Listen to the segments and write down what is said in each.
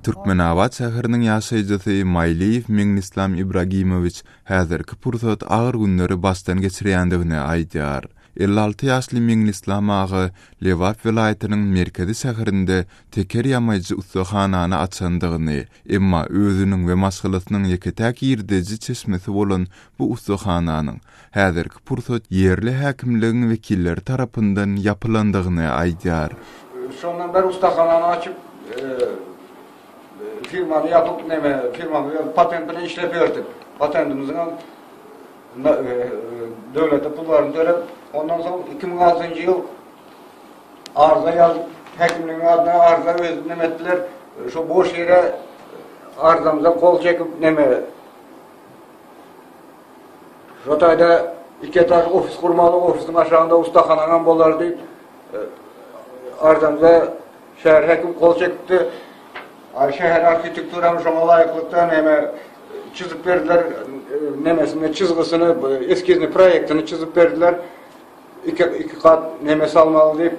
Türkmenabat şäheriniň ýaşaýjysy Maýlyýew Meňlislam Ibragimowiç häzirki pursat agyr günleri başdan geçirýändigini aýdýar. 56 ýaşly Meňlislam aga Lebap welaýatynyň merkezi şäherinde teker ýamaýjy ussahanany açandygyny, emma özüniň we maşgalasynyň ýeke-täk girdeji çeşmesi bolan bu ussahananyň häzirki pursat ýerli häkimligiň wekilleri tarapyndan ýapylandygyny aýdýar. Şondan bäri ussahanany açyp, firmany ýapyp, neme, firmamyzy ýazyp, patent bilen işläp ýördük. Patentimiziň hem döwlete pullaryny töläp, ondan soň 2006-njy ýyl arza ýazyp, häkimligiň adyna arza özüp neme etdiler, şo boş ýere arzamyza gol çekip, neme, Şo taýda iki etaž ofis gurmaly, ofisiň aşagynda ussahanaňam bolar diýip, arzamyza şäher häkim gol çekipdi. Şäher arhitekturam şoňa laýyklykda näme çyzyp berdiler, nemesini, çyzgysyny, eskizini, proýektini çyzyp berdiler. Iki, iki gat neme salmaly diýip.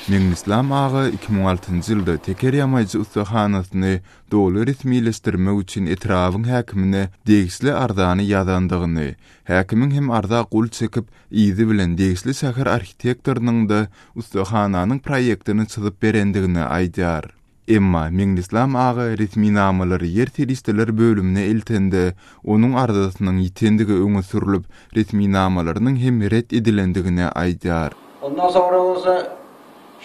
Meňlislam aga 2006-njy ýylda teker ýamaýjy ussahanasyny doly resmileşdirmek üçin etrabyň häkimine degişli arzany ýazandygyny, häkimiň hem arza gol çekip, yzy bilen degişli şäher arhitektorynyň-da ussahananyň proýektini çyzyp berendigini aýdýar. Emma Meňlislam aga resminamalary ýer serişdeler bölümine eltende, onuň arzasynyň ýitendigi öňe sürlüp, resminamalarynyň hem ret edilendigini aýdýar. Ondan soňra bolsa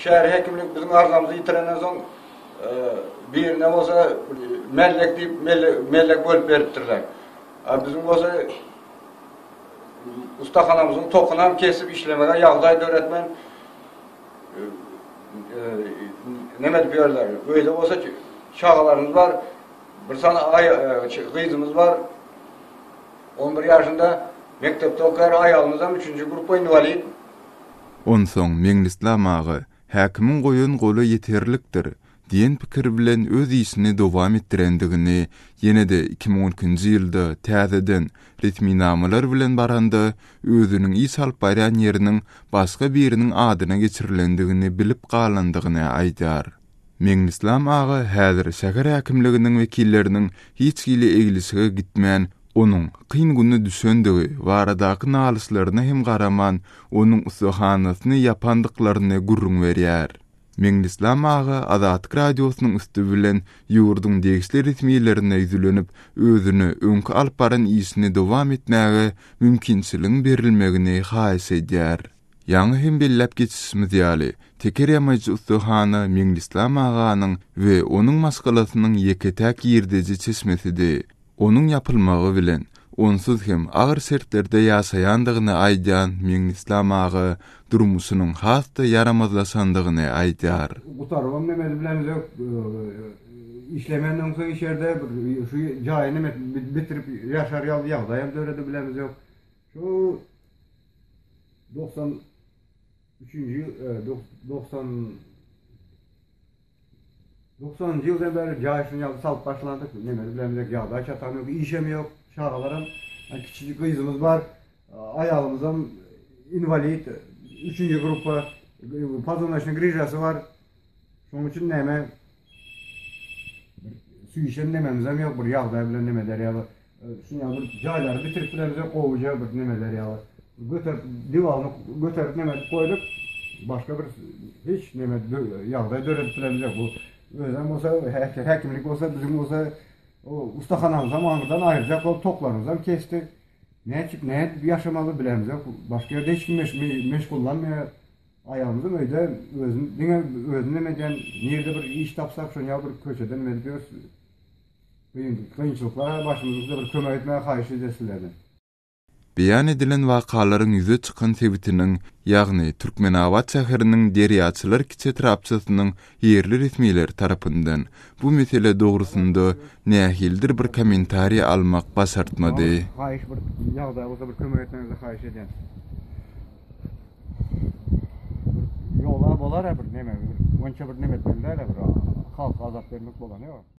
şäher häkimligi biziň arzamyzy ýitirenden soň, Birine bolsa mellek diýip mellek bölüp beripdirler. A biziň bolsa ustahanamyzyň tokunam kesip işlemege ýagdaý döretmän neme edip ýörler. Öýde bolsa çagalarymyz bar. Bir sany gyzymyz bar. 11 ýaşynda mekdepde okaýar, aýalymyzam üçünji gruppa inwalid. Onsoň Meňlislam aga Häkimiň goýan goly ýeterlikdir diýen pikir bilen öz işini dowam etdirendigini, ýene-de 2012-nji ýylda täzeden resminamalar bilen baranda özüniň iş alyp barýan ýeriniň başga biriniň adyna geçirilendigini bilip galandygyny aýdýar. Meňlislam aga häzir şäher häkimliginiň wekilleriniň hiç hili eglişige gitmän, Onuň kyn güne düşendigi baradaky nalyşlaryna hem garaman, onuň ussahanasyny ýapandyklaryny gürrüň berýär. Meňlislam aga Azatlyk Radiosynyň üsti bilen ýurduň degişli resmilerine ýüzlenip, özüne öňki alyp baran işini dowam etmäge mümkinçiligiň berilmegini haýyş edýär. Ýaňy hem belläp geçişimiz ýaly, teker ýamaýjy ussahana Meňlislam aganyň we onuň maşgalasynyň ýeke-täk girdeji çeşmesidi. Onuň ýapylmagy bilen, onsuz hem agyr şertlerde ýaşaýandygyny aýdýan Meňlislam aga durmuşynyň has-da ýaramazlaşandygyny aýdýar. Gutarybam nemesi bilemizok, işlemenden soň içerde bir şu jaýy neme bitirip ýaşar ýaly ýagdaýam döredi bilemizok. Şu 93-nji ýyl, 90 90-njy ýyldan bäri jaý şuny ýaly salyp başlandyk. Nemeli bilemizok, ýagdaý çatan ýok, işem ýok. Çagalaram kiçijik gyzymyz bar. Aýalymyzam inwalid, üçünji gruppa, pozunoçnyý grižasy bar. Şonuň üçin näme süýşen nememizem ýok, bir ýagdaý bilen neme eder ýaly. Şuny ýaly bir jaýlary bitirip bilemizok, gowuja bir nemeler ýaly. Göterip, diwalyny göterip neme edip goýduk. Başga bir hiç neme ýagdaý döredip bilemizok. Bu özem bolsa, häkimlik bolsa, biziň bolsa o ustahanamyzam aňyrdan aýyrjak bolup toklarymyzam kesdi. Näçip, nädip ýaşamaly bilemizok. Başga ýerde hiç kim meşgullanmaýar. Aýalymyzam öýde özüm diňe özüm neme edýän, nirde bir iş tapsak şony ýa bir köçeden neme edip ýörüs. Kynçylyklar başymyzda bir kömek etmäge haýyş edýäs sizlerden. Beýan edilen wakalaryň ýüze çykan sebitiniň, ýagny Türkmenabat şäheriniň Derýaçylar kiçi etrapçasynyň ýerli resmileri tarapyndan bu mesele dogrusynda nähilidir bir kommentariý almak başartmady. Haýyş bir ýagdaý bolsa bir kömek etmegiňizi haýyş edýän. Ýola bolar-a bir neme, onça bir neme etmeli däl-ä bir halka azap bermek bolany ýok.